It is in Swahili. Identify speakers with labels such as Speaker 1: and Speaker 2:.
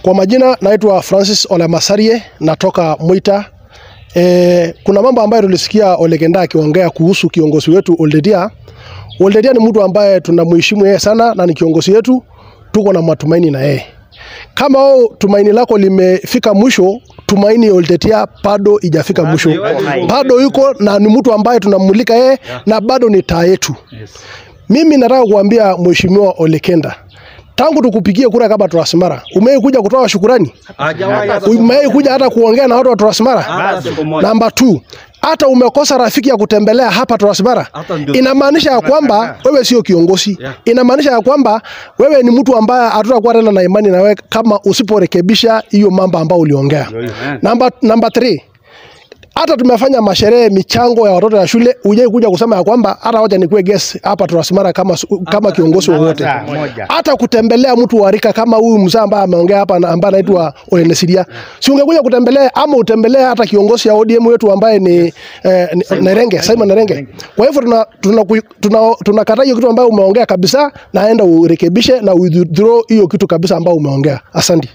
Speaker 1: Kwa majina naitwa Francis Ole Masarie, natoka Mwita. Kuna mambo ambayo tulisikia Ole Kenta akiongea kuhusu kiongozi wetu Oltetia. Oltetia ni mtu ambaye tunamheshimu yeye sana na ni kiongozi wetu, tuko na matumaini na yeye. Kama wewe tumaini lako limefika mwisho, tumaini Oltetia bado ijafika mwisho. Bado yuko na ni mtu ambaye tunamulika yeye na bado ni taa yetu. Mimi nataka kuambia Mheshimiwa Ole Kenta, tangu tukupigie kura kama Transmara, umewahi kuja kutoa shukurani? Umewahi kuja hata kuongea na watu wa Transmara? Namba 2, hata umekosa rafiki ya kutembelea hapa Transmara. Inamaanisha ya kwamba wewe sio kiongozi. Inamaanisha ya kwamba wewe ni mtu ambaye hatutakuwa tena na imani na wewe kama usiporekebisha hiyo mambo ambayo uliongea. Namba 3, hata tumefanya masherehe michango ya watoto ya shule, hujai kuja kusema ya kwamba hata wacha nikuwe guest hapa Transmara kama kiongozi wowote. Hata kutembelea mtu wa rika kama huyu mzee ambaye ameongea hapa na ambaye anaitwa Ole Nesiria. Si ungekuja kutembelea ama utembelee hata kiongozi ya ODM wetu ambaye ni Nerenge, Simon Nerenge. Kwa hivyo tunakataa hiyo kitu ambayo umeongea kabisa, naenda urekebishe na withdraw hiyo kitu kabisa ambayo umeongea. Asante.